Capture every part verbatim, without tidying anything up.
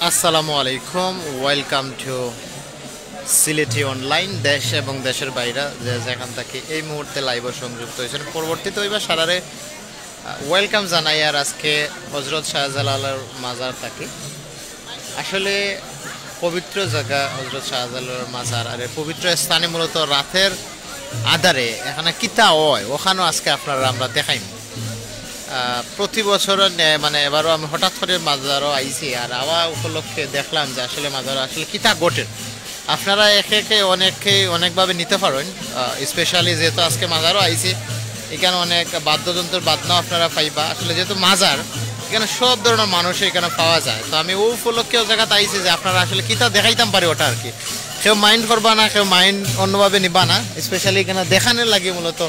আসসালামু আলাইকুম, welcome to Sylheti অনলাইন। দেশ এবং দেশের বাইরে যে যেখান থেকে এই মুহূর্তে লাইভে সংযুক্ত হয়েছেন, পরবর্তীতে ওইবার সারারে ওয়েলকাম জানাই। আর আজকে হজরত শাহজালালের মাজার থাকি, আসলে পবিত্র জায়গা হজরত শাহজালালের মাজার। আর এই পবিত্র স্থানে মূলত রাতের আধারে এখানে কিতা হয়, ওখানেও আজকে আপনারা আমরা দেখাইম। আহ, প্রতি বছরের ন্যায়, মানে, এবারও আমি হঠাৎ করে মাজারও আইছি, আর আওয়া উপলক্ষে দেখলাম যে আসলে মাজারও আসলে কিতা ঘটের। আপনারা একে একে অনেকে অনেকভাবে নিতে পারেন, স্পেশালি যেহেতু আজকে মাজারও আইছি, এখানে অনেক বাদ্যযন্ত্রের বাজনাও আপনারা পাইবা। আসলে যেহেতু মাজার, এখানে সব ধরনের মানুষ এখানে পাওয়া যায়, তো আমি ও উপলক্ষে ও জায়গাতে আইছি যে আপনারা আসলে কিতা দেখাইতাম পারি ওটা আর কি। কেউ মাইন্ড করবা না, কেউ মাইন্ড অন্যভাবে নিবা না, স্পেশালি এখানে দেখানোর লাগে মূলত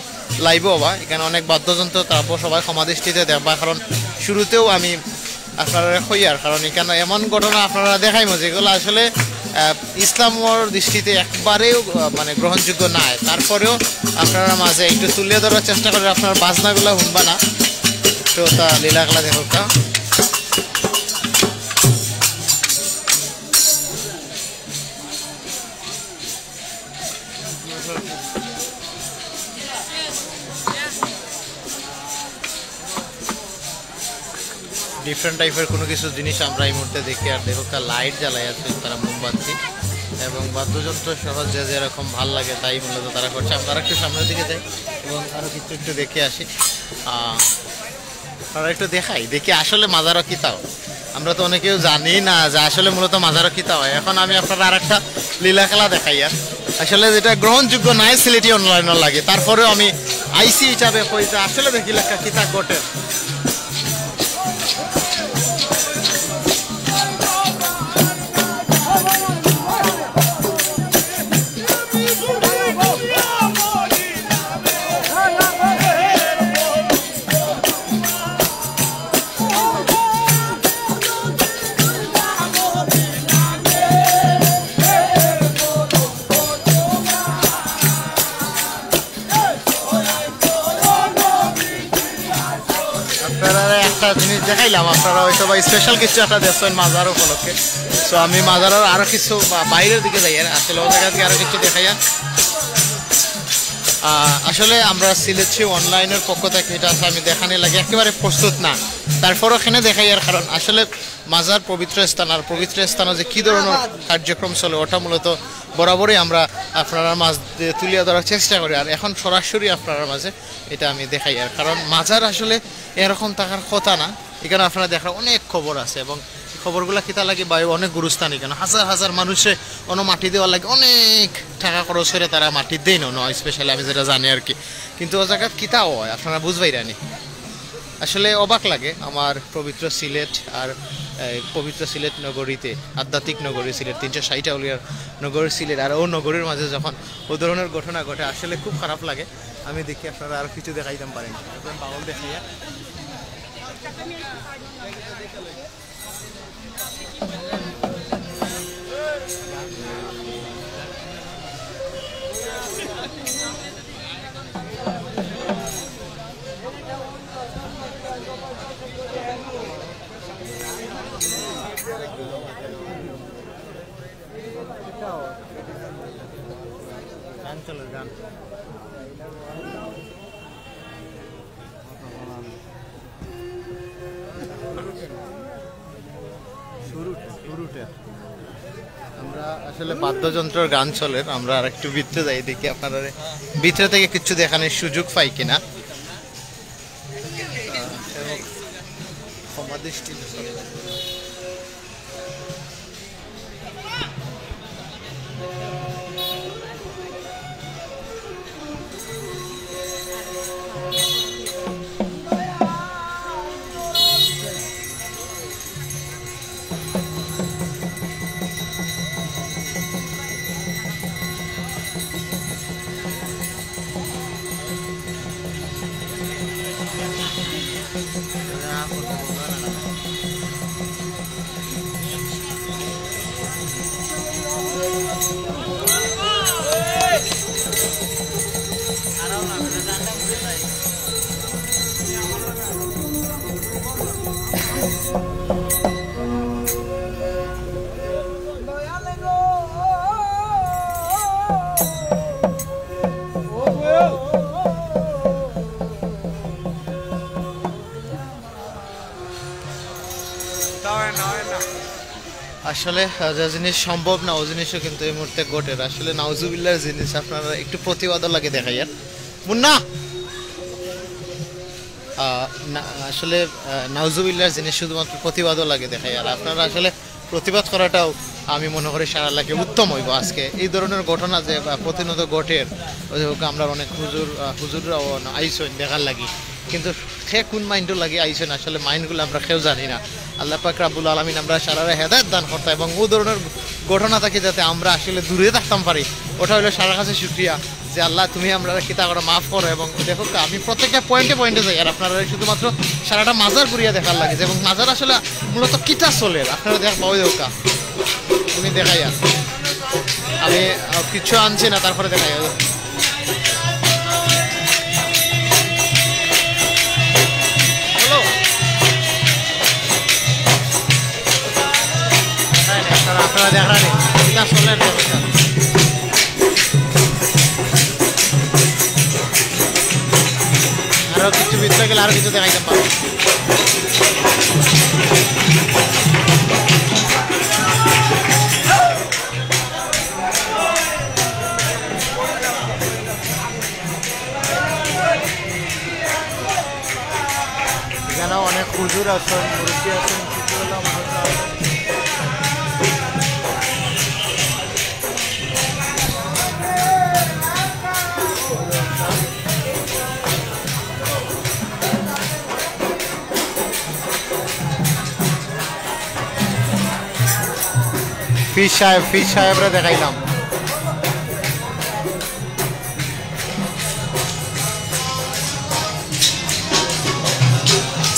লাইভও হবা। এখানে অনেক বাদ্যযন্ত্র, তারপর সবাই ক্ষমা দৃষ্টিতে দেখবা, কারণ শুরুতেও আমি আপনারা হইয়ার, কারণ এখানে এমন ঘটনা আপনারা দেখাইমু যেগুলো আসলে আহ, ইসলামর দৃষ্টিতে একবারেও আহ, মানে গ্রহণযোগ্য নয়। তারপরেও আপনারা মাঝে একটু তুলে ধরার চেষ্টা করি, আপনার বাজনাগুলো শুনবা না, তো তা লীলা খেলা দেখো তা। ডিফারেন্ট টাইপের কোনো কিছু জিনিস আমরা এই মুহূর্তে দেখি। আর দেখো, একটা লাইট জ্বালাই আছে তারা, মোমবাতি এবং বাদ্যযন্ত্র সহ যে যেরকম ভাল লাগে তাই মূলত তারা করছে। আমরা একটু সামনের দিকে যাই এবং আরও কিছু একটু দেখে আসি। আহ, আর একটু দেখাই, দেখি আসলে মাজারও কিতা হয়। আমরা তো অনেকেও জানি না যে আসলে মূলত মাজারও কিতা হয়। এখন আমি আপনারা আর একটা লীলা খেলা দেখাই। আর আসলে যেটা গ্রহণযোগ্য নয় সিলেটি অনলাইনের লাগে, তারপরেও আমি আইসি হিসাবে কই যে আসলে দেখি লেখা কিতা ঘটে। আপনারা একটা জিনিস দেখাইলাম, আপনারা হয়তো বা স্পেশাল কিছু একটা দেখছেন মাজার উপলক্ষে। তো আমি মাজারের আরো কিছু বা-, বাইরের দিকে যাই, আর আসলে ও জায়গা থেকে আরো কিছু দেখাইয়া। আহ, আসলে আমরা সিলেট অনলাইনের পক্ষ থেকে এটা আছে, আমি দেখানি লাগে একেবারে প্রস্তুত না, তারপরও এখানে দেখাই। আর কারণ আসলে মাজার পবিত্র স্থান, আর পবিত্র স্থানে যে কী ধরনের কার্যক্রম চলে, ওটা মূলত বরাবরই আমরা আপনারা মাঝে তুলিয়া ধরার চেষ্টা করি। আর এখন সরাসরি আপনারা মাঝে এটা আমি দেখাই। আর কারণ মাজার আসলে এরকম থাকার কথা না, এখানে আপনারা দেখেন অনেক কবর আছে, এবং এই কবরগুলা কিতা লাগে বা অনেক গুরুস্থান, এখানে হাজার হাজার মানুষে অন্য মাটি দেওয়ার লাগে অনেক টাকা খরচ করে তারা মাটি দেয় না, স্পেশালি আমি যেটা জানি আর কি। কিন্তু ও জায়গাত কিতা হয় আপনারা বুঝবাই রানি। আসলে অবাক লাগে আমার পবিত্র সিলেট আর, এ, পবিত্র সিলেট নগরীতে, আধ্যাত্মিক নগরী সিলেট, তিনশো ষাট আউলিয়ার নগরী সিলেট, আর ও নগরীর মাঝে যখন ও ধরনের ঘটনা ঘটে, আসলে খুব খারাপ লাগে। আমি দেখি আপনারা আরো কিছু দেখাইতাম পারেন, একজন বাউল দেখাইয়া। গান চলে, গান। শুরুটা, শুরুটা। আমরা আসলে বাদ্যযন্ত্রের গান চলের, আমরা আর একটু ভিতরে যাই, দেখি আপনারা ভিতরে থেকে কিছু দেখানোর সুযোগ পাই কিনা। এবং ক্ষমা দৃষ্টি আসলে, আহ, যে জিনিস সম্ভব না, ওই জিনিসও কিন্তু এই মুহূর্তে ঘটের। আসলে নাউজুবিল্লাহর জিনিস, আপনারা একটু প্রতিবাদও লাগে দেখাইয়ার। মুন্না! আহ, না, আসলে, আহ, নাউজুবিল্লাহর জিনিস শুধুমাত্র প্রতিবাদও লাগে দেখাইয়ার। আপনারা আসলে প্রতিবাদ করাটাও আমি মনে করি সারা লাগে উত্তম অইবো। আজকে এই ধরনের ঘটনা যে, আহ, প্রতিনিয়ত ঘটের, ওই যে হোক, আমরা অনেক হুজুর, আহ, হুজুররাও আইসইন দেখার লাগি, কিন্তু কে কোন মাইন্ডও লাগি আইসইন, আসলে মাইন্ডগুলো আমরা কেউ জানি না। আল্লাহ পাক রাব্বুল আলামিন আমরা সারারে হেদায়েত দান করতা এবং ও ধরনের ঘটনা থাকি যাতে আমরা আসলে দূরে থাকতাম পারি, ওটা হইলো সারার কাছে শুকরিয়া যে আল্লাহ, তুমি আমরা কিতা করো, মাফ করো। এবং দেখো, আমি প্রত্যেকটা পয়েন্টে পয়েন্টে যাই, আর আপনারা শুধুমাত্র সারাটা মাজার ঘুরিয়া দেখার লাগে যে, এবং মাজার আসলে মূলত কিতা চলের, আপনারা দেখ, বাবু দেখো, তুমি দেখাইয়া, আমি, আহ, কিচ্ছু আনছি না, তারপরে দেখাইয়া। হ্যালো। আপনারা দেখরা নি, কিতা চলের, দেখো। আরো কিছু ভিতরে গেলে আরো কিছু দেখাইতাম পারবো। এখানে অনেক হুজুর আছেন, মুরব্বী আছেন, কিছু হলো আমার কাছে আছেন। পীর সাহেব, পীর সাহেবরে দেখাইলাম।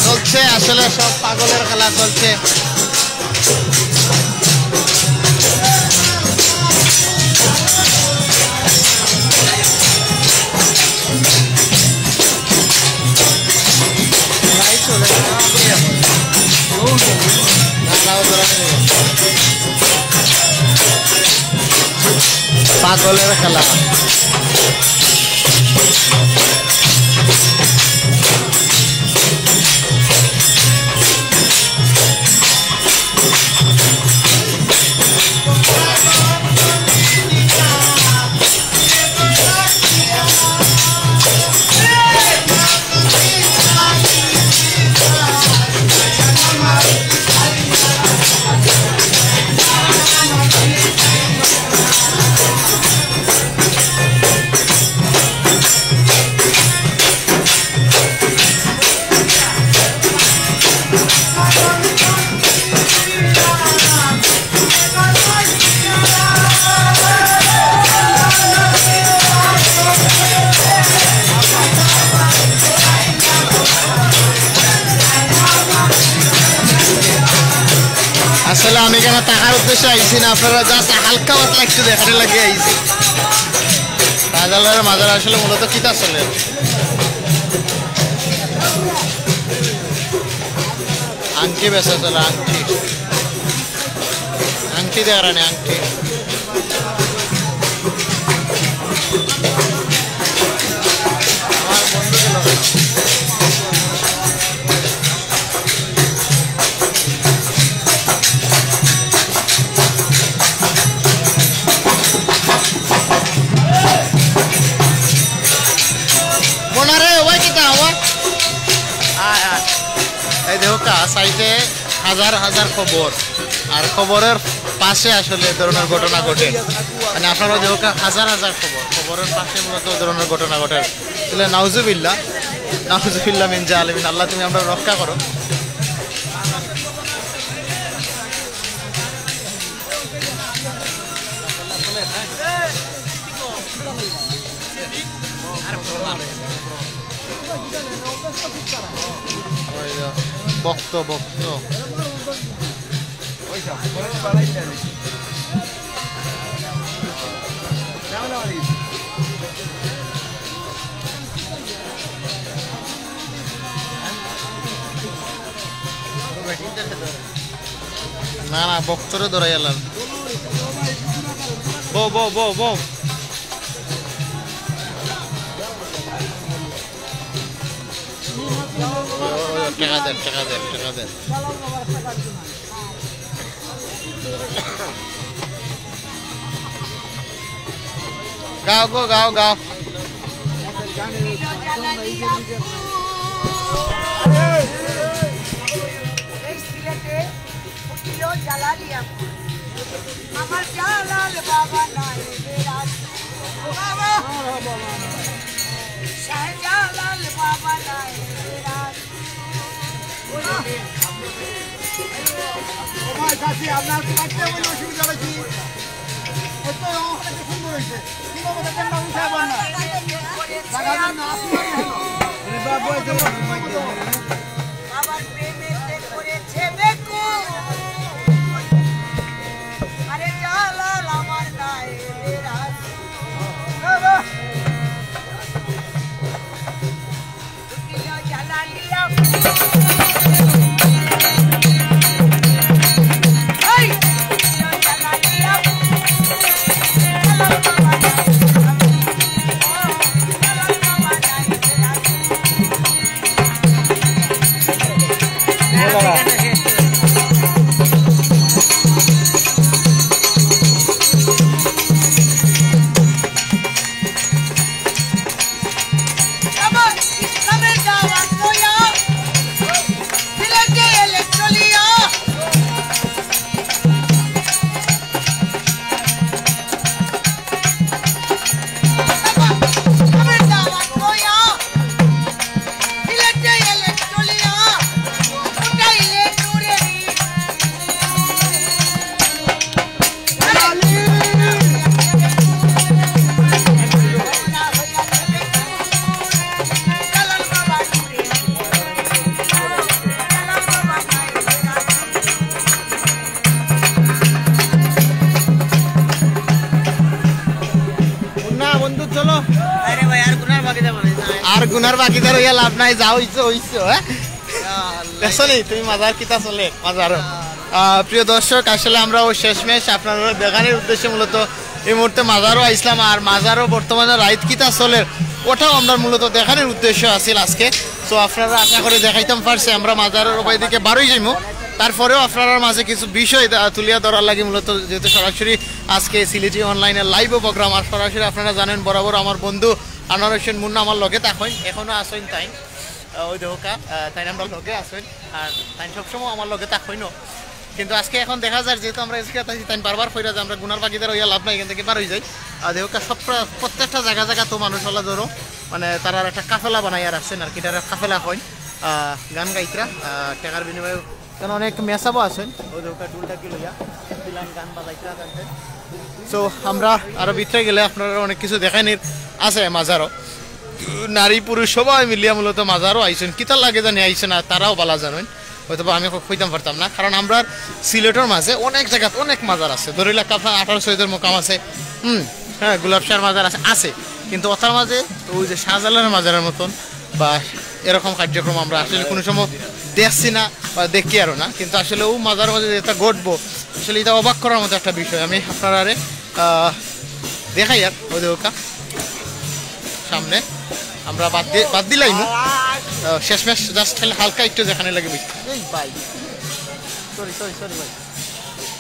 চলছে আসলে সব পাগলের খেলা চলছে। পাগলের খেলা। আসলে আমি এখানে থাকার উদ্দেশ্যে আইছি না, আপনারা just হালকা পাতলা একটু দেখার লাগি আইছি। রাজালার মাজার আসলে মূলত কিতা চলে? আংটি বেচা চলে, আংটি। আংটি দেওয়ার আনে, আংটি। আমার বন্ধু গেল। মনারে, ওই কিতা আমার? আয়, আয়। এই দেখো কা, সাইডে হাজার হাজার কবর, আর কবরের পাশে আসলে এ ধরনের ঘটনা ঘটে। মানে আপনারা দেখো কা, হাজার হাজার কবর, কবরের পাশে মূলত এ ধরনের ঘটনা ঘটে। তাহলে নাউজুবিল্লা, নাউজুবিল্লা মিন জালিমিন। আল্লাহ, তুমি আমরা রক্ষা করো। ভক্ত, ভক্ত। না, না, ভক্তরে ধরাই আলাম। বউ, বউ, বউ, বউ। টেকা দেন, টেকা দেন, টেকা দেন। গাও গো, গাও, গাও। আমার জালাল বাবা নাই বেরাজ। বাবা। শাহজালাল বাবা নাই বেরাজ। ও ভাই, চাচি, আপনার বাড়িতে কোনো অসুবিধা হয়েছে? এত অবস্থা কি সুন্দর হয়েছে। কি বাবা, দেখেন না, উঠে আবার না। জায়গা দেন না, আপনি আরে বাবা, এই যে বাবার প্রেমে করেছে বেকুব। আরে জালাল আমার নাই বেরাজ। না বন্ধু, চলো। আরে ভাই, আর গুনার বাকি যাবো না। আর গুনার বাকি যার হইয়া লাভ নাই, যা হইছে হইছে, হ্যাঁ? দেখছো নি তুমি মাজার কিতা চলে মাজার? আহ, প্রিয় দর্শক, আসলে আমরাও শেষমেশ আপনারা দেখানোর উদ্দেশ্যে মূলত এই মুহূর্তে মাজারও আইসলাম, আর মাজারও বর্তমানে রাইত কিতা চলের ওটাও আমরা মূলত দেখানোর উদ্দেশ্য আছিল আজকে। তো আপনারা আশা করি দেখাইতাম পারছি, আমরা মাজারের উপায় দিকে বারোই যাইমু। তারপরেও আপনারার মাঝে কিছু বিষয় দা-, তুলিয়া ধরার লাগি মূলত যেহেতু সরাসরি আজকে সিলেটি অনলাইনের লাইভ প্রোগ্রাম, আর সরাসরি আপনারা জানেন বরাবর আমার বন্ধু আনোয়ার হোসেন মুন্না আমার লগে থাকইন, এখনো আছইন তাই। আহ, ওই দেখো কা, আহ, তাই আমরা লগে আছইন, আর তাই সবসময় আমার লগে থাকইন। কিন্তু আজকে এখন দেখা যায় যেহেতু আমরা আজকে তাই, তাই বারবার কইরা যে আমরা গুনার বাগিদার হইয়া লাভ নাই, এখান থেকে বার হয়ে যাই। আর দেখো কা, সব প্রা-, প্রত্যেকটা জায়গা জায়গা তো মানুষ হলা ধরো, মানে তারা একটা কাফেলা বানাইয়া রাখছেন আর কি, তারা কাফেলা কইন, আহ, গান গাইতরা, আহ, টাকার বিনিময়ে, কারণ অনেক মেসাবও আছেন, ওই দেখো কা, ঢুলটা কি লইয়া, দিলাম গান বাজাইতরা জানতে। তো আমরা আরো ভিতরে গেলে আপনারা অনেক কিছু দেখানির আছে মাজারও। নারী পুরুষ সবাই মিলিয়া মূলত মাজারও আইছেন, কিতা লাগে জানি আইছেন, আর তারাও বালা জানেন, হয়তো বা আমি ক-, কইতাম পারতাম না, কারণ আমরা সিলেটের মাঝে অনেক জায়গাত অনেক মাজার আছে, ধরিলাম আপনার আঠারো শহীদের মোকাম আছে, হুম, হ্যাঁ, গোলাপশাহর মাজার আছে, আছে, কিন্তু ওটার মাঝে ওই যে শাহজালালের মাজারের মতন বা এরকম কার্যক্রম আমরা আসলে কোনো সময় দেখছি না বা দেখি আরও না, কিন্তু আসলে ও মাজার মাঝে যেটা ঘটবো, আসলে এটা অবাক করার মতো একটা বিষয়। আমি আপনারারে, আহ, দেখাই আর ওই দেখো কা সামনে আমরা বাদ দিয়ে, বাদ দিলাইমু। আহ, শেষমেশ just খালি হালকা একটু যেখানে লাগে বেশি। এই ভাই, সরি, সরি, সরি ভাই,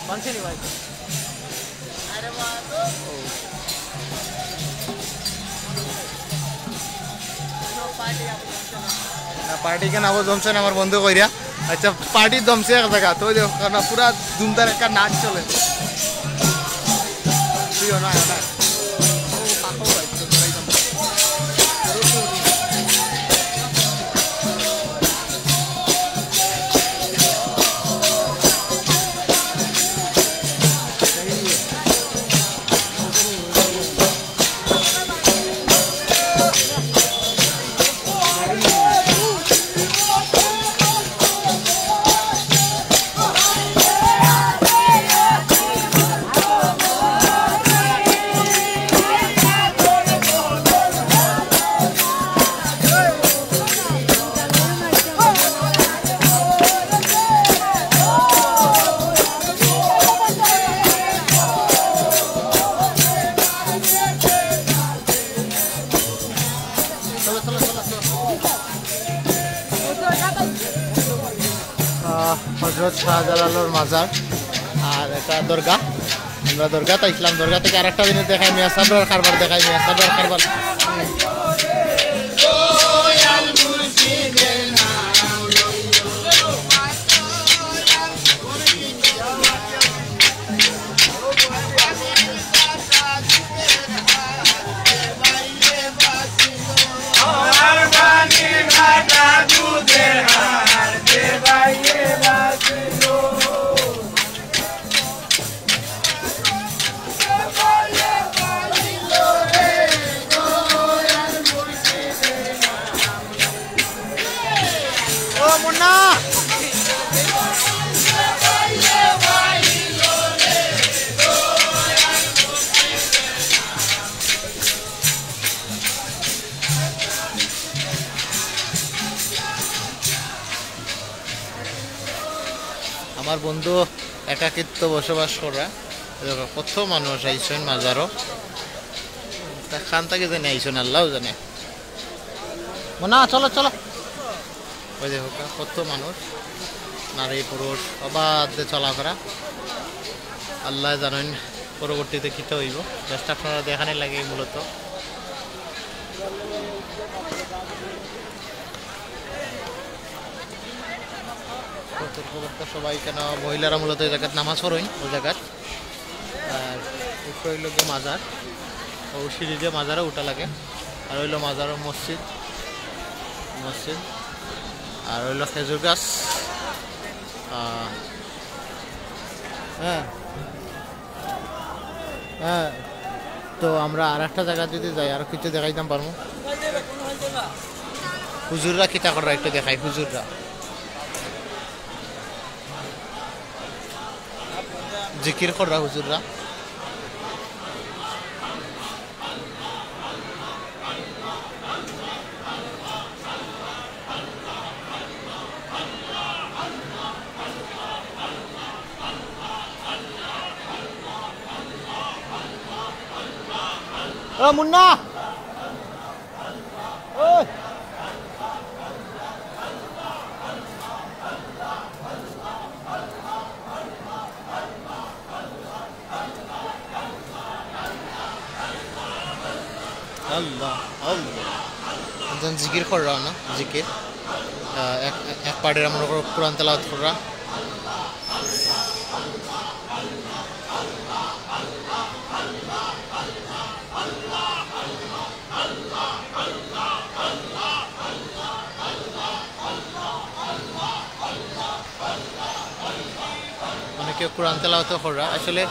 মানছি নি ভাই। না, পার্টি কেন আবার জমছে না আমার বন্ধু কইরা। আচ্ছা, পার্টি জমছে এক জায়গা, তো ওই দেখো, কারণ পুরা ধুমধার একটা নাচ চলে। তুইও না, না। ও, পাকো ভাই, তো তোরাই জমছে। শাহজালালর মাজার আর একটা দরগা। আমরা দরগাত আইছিলাম, দরগা থেকে আরেকটা জিনিস দেখাই, মিয়া সাবরার কারবার দেখাই, মিয়া সাবরার কারবার। ও মুন্না! আমার বন্ধু একাকিত্ব বসবাস করা। এই দেখো, কত মানুষ আইছইন মাজারো। তা খান থাকি জানি আইছইন, আল্লাহ জানে। মুন্না, চলো, চলো। ওই দেখো, কত মানুষ, নারী, পুরুষ, অবাধে চলাফেরা। আল্লাহ জানেন পরবর্তীতে কিতা হইব। Just আপনারা দেখানি লাগে মূলত। সবাই কেন মহিলারা মূলত এই জায়গাত নামাজ পড়ইন, ওই জায়গাত। আর উপরে হইল গিয়ে মাজার, ও সিঁড়ি দিয়ে মাজারও উঠা লাগে। আর হইল মাজার ও মসজিদ, মসজিদ। আর হইল খেজুর গাছ। আহ, হ্যাঁ, হ্যাঁ। তো আমরা আর একটা জায়গা যদি যাই, আরো কিছু দেখাইতাম পারবো। হুজুররা কিতা কররা একটু দেখাই, হুজুররা জিকির কররা, হুজুররা। ও মুন্না, ওই। আল্লাহ, আল্লাহ। একজন জিকির কররা না, জিকির। আহ, এক, এক পার্টির আমরা কোরআন তেলাওয়াত কররা। অনেকে কোরআন তেলাওয়াত কররা। আসলে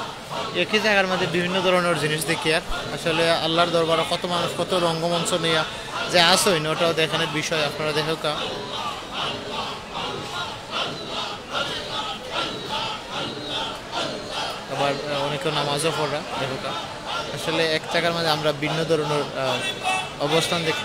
একই জায়গার মধ্যে বিভিন্ন ধরনের জিনিস দেখি, আর আসলে আল্লাহর দরবারে কত মানুষ কত রঙ্গমঞ্চ নিয়ে যে আসইন, ওটাও দেখানোর বিষয়। আপনারা দেখউক্কা, আবার, আহ, অনেকেও নামাজও পড়রা, দেখউক্কা। আসলে এক জায়গার মধ্যে আমরা ভিন্ন ধরনের, আহ, অবস্থান দেখি।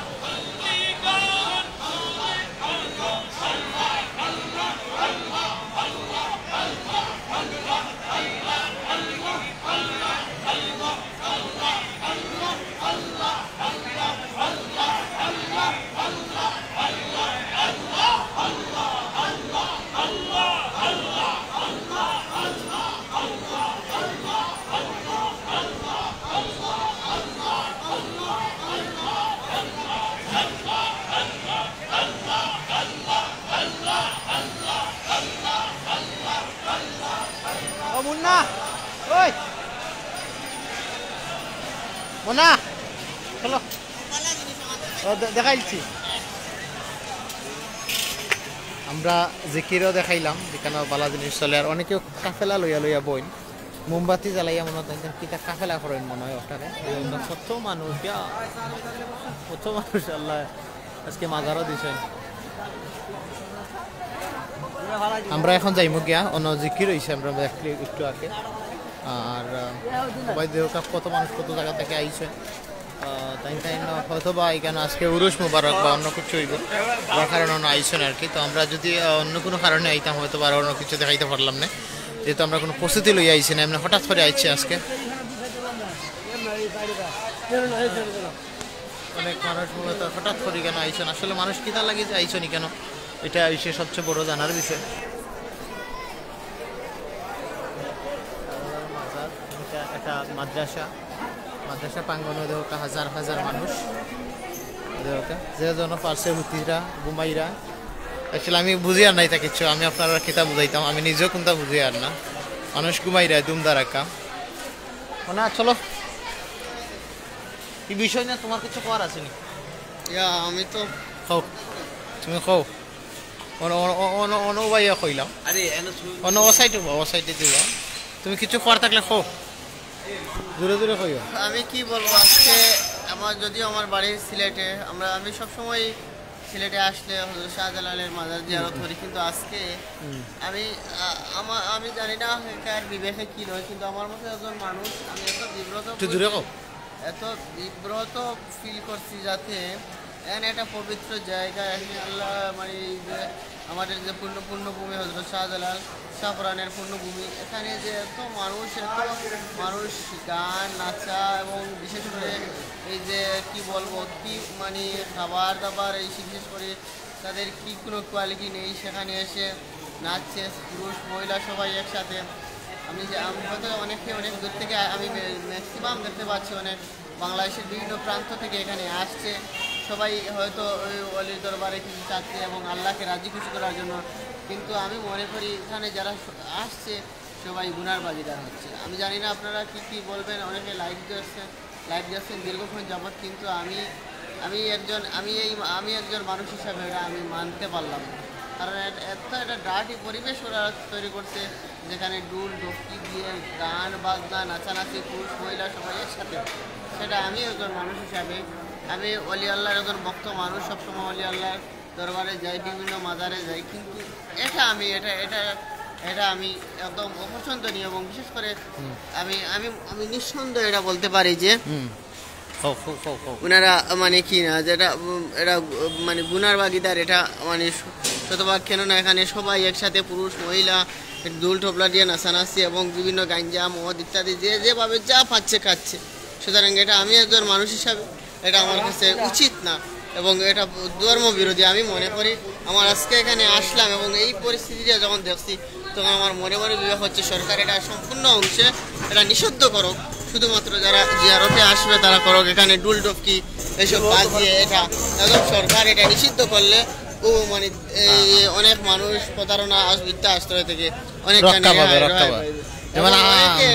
ও মুন্না, ওই মুন্না, চলো। ও, দে-, দেখাইছি। আমরা জিকিরও দেখাইলাম, যেখানে বালা জিনিস চলে, আর অনেকেও কাফেলা লইয়া লইয়া বইন, মোমবাতি জ্বালাইয়া মনে হয় তাইন কিতা কাফেলা করইন মনে হয় ওটারে। এই জন্য কত মানুষ, ইয়া, কত মানুষ আল্লাহ আজকে মাজারও দিছেন। আমরা এখন যাইমু গিয়া, অন্য জিকির হইছে, আমরা একটু, একটু আগে। আর, আহ, সবাই দেখউক্কা কত মানুষ কত জায়গা থেকে আইছে। আহ, তাই তাই না, হয়তো বা এখানে আজকে উরুস মুবারক বা অন্য কিছু হইব, যার কারণে ওনা আইছেন আর কি। তো আমরা যদি, আহ, অন্য কোনো কারণে আইতাম, হয়তো বা আরো অন্য কিছু দেখাইতে পারলাম না, যেহেতু আমরা কোনো প্রস্তুতি লইয়া আইছি না, এমনি হঠাৎ করে আইছি আজকে। অনেক মানুষ মূলত হঠাৎ করে কেন আইছেন, আসলে মানুষ কিতা লাগে যে আইছেন কেন, এটা হইছে সবচেয়ে বড় জানার বিষয়। মাদ্রাসা, মাদ্রাসা প্রাঙ্গণে দেখো হাজার হাজার মানুষ। দেখো, যে জন পারছে হুতিরা, ঘুমাইরা। আসলে আমি বুঝিয়ার না ইতা কিচ্ছু, আমি আপনারারে কিতা বুঝাইতাম, আমি নিজেও কুনতা বুঝিয়ার না। মানুষ ঘুমাইরা, ধুম ধারাক্কা। মানে, চলো, এই বিষয় নিয়ে তোমার কিছু কওয়ার আছে নি? ইয়া, আমি তো কও, তুমি কও। অনো, অনো, অনো, অনো ভাইয়া কইলাম। আরে, এনো তুমি অনো ও সাইডে বা, ও সাইডে দিবা। তুমি কিছু কওয়ার থাকলে কও। জোরে জোরে কইও। আমি কি বলবো, আজকে আমার, যদিও আমার বাড়ি সিলেটে, আমরা, আমি সবসময় সিলেটে আসলে হজরত শাহজালালের মাজার জিয়ারত করি, কিন্তু আজকে হুম। আমি, আ-, আমা-, আমি জানি না কার বিবেকে কি নয়, কিন্তু আমার মতো একজন মানুষ, আমি এত বিব্রত একটু জোরে কও। এত বিব্রত ফিল করছি, যাতে এখানে একটা পবিত্র জায়গা, এখানে আল্লাহ, মানে, এই যে আমাদের যে পুণ্য, পুণ্যভূমি হজরত শাহজালাল, শাহপরানের পুণ্যভূমি, এখানে যে এত মানুষ, এত মানুষ, গান, নাচা, এবং বিশেষ করে এই যে কি বলবো, কি মানে খাবার দাবার, এই বিশেষ করে তাদের কি কোনো কোয়ালিটি নেই, সেখানে এসে নাচছে পুরুষ মহিলা সবাই একসাথে। আমি যে, আমি হয়তো অনেকে অনেক দূর থেকে, আমি ম্যাক্সিমাম দেখতে পাচ্ছি অনেক বাংলাদেশের বিভিন্ন প্রান্ত থেকে এখানে আসছে, সবাই হয়তো ওই অলির দরবারে কিছু চাচ্ছে এবং আল্লাহকে রাজি খুশি করার জন্য। কিন্তু আমি মনে করি এখানে যারা স-, আসছে, সবাই গুনার ভাগিদার হচ্ছে। আমি জানি না আপনারা কি কি বলবেন, অনেকে লাইক দিচ্ছেন, লাইভ দেখছেন দীর্ঘক্ষণ যাবত, কিন্তু আমি, আমি একজন, আমি এই, আমি একজন মানুষ হিসাবে এটা আমি মানতে পারলাম না। কারণ এত, এত একটা ডার্টি পরিবেশ ওরা তৈরি করছে, যেখানে ঢুল ঢপকি দিয়ে গান বাজনা নাচানাচি, পুরুষ মহিলা সবাই একসাথে। সেটা আমি একজন মানুষ হিসাবে, আমি অলি আল্লাহর একজন ভক্ত মানুষ, সবসময় অলি আল্লাহর দরবারে যাই, বিভিন্ন মাজারে যাই, কিন্তু এটা আমি, এটা, এটা, এটা আমি একদম অপছন্দনীয়। এবং বিশেষ করে হুম। আমি, আমি, আমি নিঃসন্দেহে এটা বলতে পারি যে হুম। হো, হো, হো, হো। ওনারা মানে কি না, যেটা, উম, এটা, উম, মানে গুনার ভাগিদার, এটা মানে শ-, শতভাগ। কেননা এখানে সবাই একসাথে, পুরুষ মহিলা, ঢুল তবলা দিয়ে নাচানাচি এবং বিভিন্ন গাঞ্জা মদ ইত্যাদি যে যেভাবে যা পাচ্ছে খাচ্ছে। সুতরাং এটা আমি একজন মানুষ হিসাবে এটা আমার কাছে উচিত না এবং এটা ধর্ম বিরোধী আমি মনে করি। আমার আজকে এখানে আসলাম এবং এই পরিস্থিতিটা যখন দেখছি, তখন আমার মনে মনে বিবেক হচ্ছে সরকার এটা সম্পূর্ণ অংশে এটা নিষিদ্ধ করুক। শুধুমাত্র যারা জিয়ারতে আসবে তারা করুক, এখানে ঢুল ঢপকি এইসব বাজিয়ে এটা একদম সরকার এটা নিষিদ্ধ করলে ও মানে এই অনেক মানুষ প্রতারণা আস-, মিথ্যা আশ্রয় থেকে অনেক রক্ষা পাবে, রক্ষা পাবে। যেমন, আ, অনেকে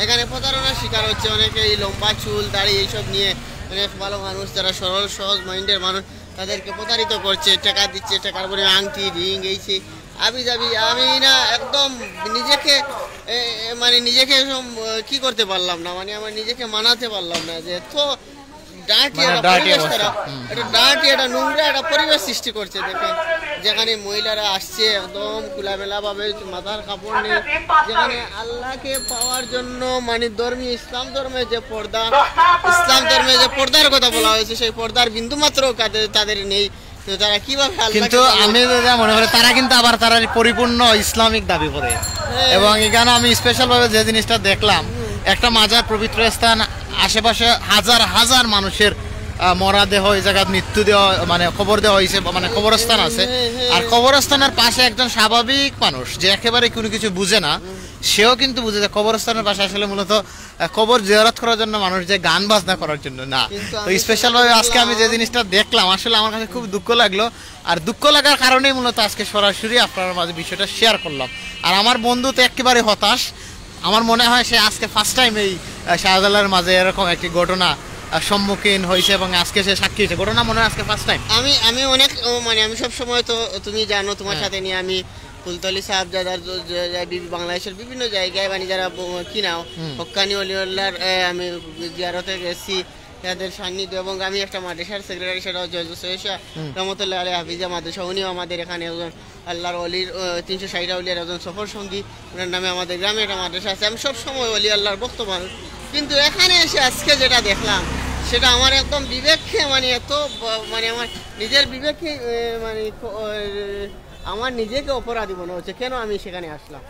এখানে প্রতারণার শিকার হচ্ছে, অনেকে এই লম্বা চুল দাড়ি এইসব নিয়ে অনেক ভালো মানুষ যারা সরল সহজ মাইন্ডের মানুষ তাদেরকে প্রতারিত করছে, টাকা দিচ্ছে, টাকার পরে আংটি, রিং, এই সেই আবি যাবি। আমি না একদম নিজেকে, এ, এ, মানে নিজেকে এরকম, এ, কি করতে পারলাম না, মানে আমার নিজেকে মানাতে পারলাম না যে এত ডার্টি মানে একটা ডার্টি পরিবেশ অবস্থা। তারা, হুম। একটা ডার্টি, একটা নোংরা একটা পরিবেশ সৃষ্টি করছে। দেখেন, যেখানে মহিলারা আসছে একদম খোলামেলা ভাবে, মাথার কাপড় নেই, যেখানে আল্লাহকে পাওয়ার জন্য মানে ধর্মীয় ইসলাম ধর্মে যে পর্দা, ইসলাম ধর্মে যে পর্দার কথা বলা হয়েছে, সেই পর্দার বিন্দু মাত্র তাদের, তাদের নেই। তো তারা কিভাবে আল্লাহকে কিন্তু পালন আমি যেটা মনে করি, তারা কিন্তু আবার তারা পরিপূর্ণ ইসলামিক দাবি করে। হ্যাঁ। এবং এখানে আমি স্পেশাল ভাবে যে জিনিসটা দেখলাম, একটা মাজার, পবিত্র স্থান, আশেপাশে হাজার হাজার মানুষের, আহ, মরা দেহ, এই জায়গায় মৃত্যু দেওয়া, মানে কবর দেওয়া হয়েছে, মানে কবরস্থান আছে। হ্যাঁ, হ্যাঁ। আর কবরস্থানের পাশে একজন স্বাভাবিক মানুষ যে একেবারে কোনো কিছু বুঝে না, সেও কিন্তু বুঝে যে কবরস্থানের পাশে আসলে মূলত, আহ, কবর জিয়ারত করার জন্য মানুষ যে গান বাজনা করার জন্য না। কিন্তু তো আমি স্পেশাল ভাবে আজকে আমি যে দেখলাম জিনিসটা দেখলাম, আসলে আমার কাছে খুব দুঃখ লাগলো। আর দুঃখ লাগার কারণেই মূলত আজকে সরাসরি আপনার মাঝে বিষয়টা শেয়ার করলাম। আর আমার বন্ধু তো একেবারে হতাশ। আমার মনে হয় সে আজকে ফার্স্ট টাইম এই, আহ, শাহজালালের মাঝে এরকম একটি ঘটনা, আহ, সম্মুখীন হয়েছে এবং আজকে সে সাক্ষী হয়েছে। ঘটনা মনে হয় আজকে ফার্স্ট টাইম। আমি, আমি অনেক, ও, মানে, আমি সব সময় তো, তুমি জানো, তোমার হ্যাঁ। সাথে নিয়ে আমি ফুলতলি সাহেবজাদার জ-, জ-, জ-, বি-, বাংলাদেশের বিভিন্ন জায়গায়, মানে, যারা ব-, কি নাও, হুম। হক্কানি অলিউল্লাহর, এ, আমি জিয়ারতে গেছি, তাদের সান্নিধ্য, এবং আমি একটা মাদ্রাসার সেক্রেটারি, সেটা হচ্ছে হজরত সৈয়দ শাহ হুম। রহমতুল্লাহ আলী হাফিজা মাদ্রাসা। উনিও আমাদের এখানে একজন আল্লাহর অলির, আহ, তিনশো ষাট আউলিয়ার একজন সফর সঙ্গী। ওনার নামে আমাদের গ্রামে একটা মাদ্রাসা আছে। আমি সবসময় অলি আল্লাহর ভক্ত মানুষ, কিন্তু এখানে এসে আজকে যেটা দেখলাম, সেটা আমার একদম বিবেককে, মানে, এত ব-, মানে, আমার নিজের বিবেককে, এ, মানে, ক-, এ, আমার নিজেকে অপরাধী মনে হচ্ছে, কেন আমি সেখানে আসলাম।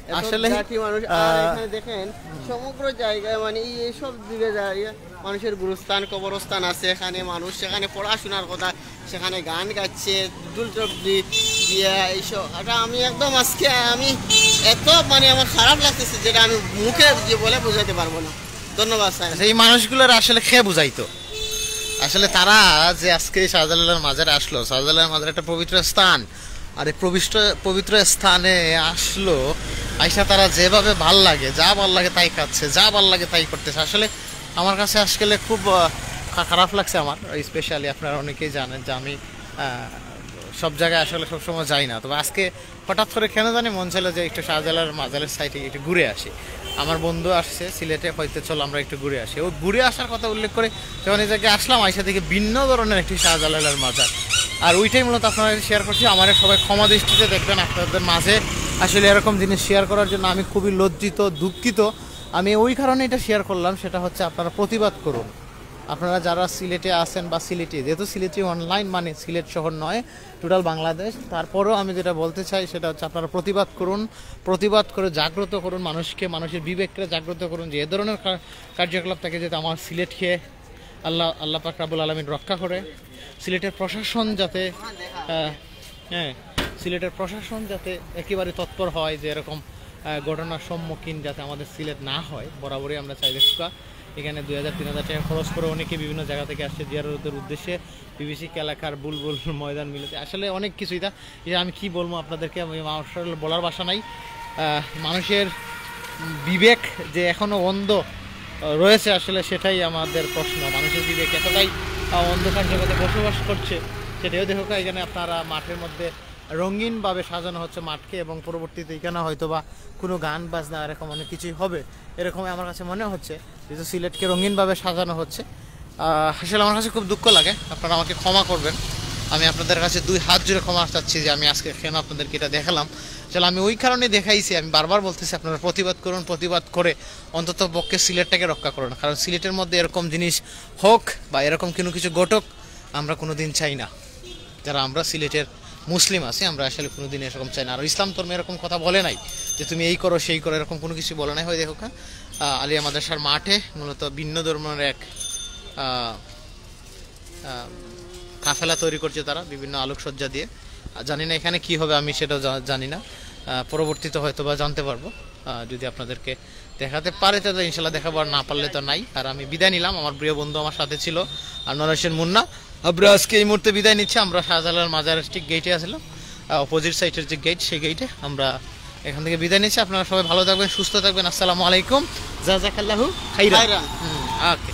এত আসলে, জাতি মানুষ, আর আহ, এখানে দেখেন, সমগ্র জায়গায়, মানে, এই, এইসব দিকে যায়, মানুষের গুরুস্থান, কবরস্থান আছে এখানে, মানুষ সেখানে পড়াশোনার কথা, সেখানে গান গাচ্ছে, ঢুল টপ দি-, দিয়া এইসব। এটা আমি একদম আজকে আমি এত মানে আমার খারাপ লাগতেছে, যেটা আমি মুখে দিয়ে বলে বোঝাতে পারবো না। ধন্যবাদ স্যার। আচ্ছা, এই মানুষগুলোর আসলে কে বুঝাইতো? আসলে তারা যে আজকে এই শাহজালালের মাজারে আসলো, শাহজালালের মাজার একটা পবিত্র স্থান, আর এই পবিত্র পবিত্র স্থানে আসলো, আইসা তারা যেভাবে ভাল লাগে, যা ভাল লাগে তাই খাচ্ছে, যা ভাল লাগে তাই করতেছে। আসলে আমার কাছে আসলে খুব আহ, খা- খারাপ লাগছে আমার। স্পেশালি আপনারা অনেকেই জানেন যে আমি আহ, সব জায়গায় আসলে সবসময় যাই না, তবে আজকে হঠাৎ করে কেন জানি মন ছিল যে একটু শাহজালালের মাজারের সাইডে একটু ঘুরে আসি। আমার বন্ধু আসছে সিলেটে, হয়তো চলো আমরা একটু ঘুরে আসি। ও ঘুরে আসার কথা উল্লেখ করে যখন এই জায়গায় আসলাম, আইসা দেখি ভিন্ন ধরনের একটি শাহজালালের মাজার। আর ওইটাই মূলত আপনারা শেয়ার করছি। আমার সবাই ক্ষমা দৃষ্টিতে দেখবেন, আপনাদের মাঝে আসলে এরকম জিনিস শেয়ার করার জন্য আমি খুবই লজ্জিত, দুঃখিত। আমি ওই কারণে এটা শেয়ার করলাম, সেটা হচ্ছে আপনারা প্রতিবাদ করুন। আপনারা যারা সিলেটে আছেন বা সিলেটি, যেহেতু সিলেটি অনলাইন মানে সিলেট শহর নয়, টোটাল বাংলাদেশ, তারপরেও আমি যেটা বলতে চাই সেটা হচ্ছে আপনারা প্রতিবাদ করুন। প্রতিবাদ করে জাগ্রত করুন মানুষকে, মানুষের বিবেককে জাগ্রত করুন যে এ ধরনের কা- কার্যকলাপ থেকে যাতে আমার সিলেটকে আল্লাহ আল্লাহ পাক রাব্বুল আলামিন রক্ষা করে। সিলেটের প্রশাসন যাতে আহ, হ্যাঁ, সিলেটের প্রশাসন যাতে একেবারে তৎপর হয় যে এরকম আহ, ঘটনার সম্মুখীন যাতে আমাদের সিলেট না হয়। বরাবরই আমরা চাই দেখুকা এখানে দুই হাজার তিন হাজার টাকা খরচ করে অনেকে বিভিন্ন জায়গা থেকে আসছে জিয়ারতের উদ্দেশ্যে। বিবিসি এলাকার বুলবুল ময়দান মিলেছে, আসলে অনেক কিছু। এটা এটা আমি কি বলবো আপনাদেরকে, আমি আসলে বলার ভাষা নাই। আহ, মানুষের বিবেক যে এখনো অন্ধ আহ, রয়েছে, আসলে সেটাই আমাদের প্রশ্ন। মানুষের বিবেক এতটাই আহ, অন্ধকার জগতে বসবাস করছে, সেটাও দেখুকা। এখানে আপনারা মাঠের মধ্যে রঙিনভাবে সাজানো হচ্ছে মাঠকে, এবং পরবর্তীতে এখানে হয়তো বা কোনো গান বাজনা এরকম অনেক কিছুই হবে, এরকম আমার কাছে মনে হচ্ছে। যেহেতু সিলেটকে রঙিনভাবে সাজানো হচ্ছে, আহ, আসলে আমার কাছে খুব দুঃখ লাগে, আপনারা আমাকে ক্ষমা করবেন। আমি আপনাদের কাছে দুই হাত জুড়ে ক্ষমা চাচ্ছি যে আমি আজকে কেন আপনাদেরকে এটা দেখালাম। আসলে আমি ওই কারণে দেখাইছি, আমি বারবার বলতেছি আপনারা প্রতিবাদ করুন, প্রতিবাদ করে অন্তত পক্ষে সিলেটটাকে রক্ষা করুন। কারণ সিলেটের মধ্যে এরকম জিনিস হোক বা এরকম কোনো কিছু ঘটুক, আমরা কোনো দিন চাই না। যারা আমরা সিলেটের মুসলিম আছি, আমরা আসলে কোনো দিন এরকম চাই না। আর ইসলাম ধর্মে এরকম কথা বলে নাই যে তুমি এই করো, সেই করো, এরকম কোনো কিছু বলে নাই। হয় দেখুকা, আহ, আলিয়া মাদ্রাসার মাঠে মূলত ভিন্ন ধর্মের এক আহ, আহ, কাফেলা তৈরি করছে তারা বিভিন্ন আলোকসজ্জা দিয়ে। আর জানি না এখানে কি হবে, আমি সেটাও জা- জানি না। আহ, পরবর্তীতে হয়তো বা জানতে পারবো, আহ, যদি আপনাদেরকে দেখাতে পারে তাহলে ইনশাল্লাহ দেখাবো, আর না পারলে তো নাই। আর আমি বিদায় নিলাম, আমার প্রিয় বন্ধু আমার সাথে ছিল আনোয়ার হোসেন মুন্না। আমরা আজকে এই মুহূর্তে বিদায় নিচ্ছি। আমরা শাহজালাল মাজারের ঠিক গেটে আসলাম, অপোজিট সাইডের যে গেট, সেই গেটে আমরা এখান থেকে বিদায় নিচ্ছি। আপনারা সবাই ভালো থাকবেন, সুস্থ থাকবেন। আসসালামু আলাইকুম, জাজাকাল্লাহু খাইরান। খাইরান। হুম, ওকে।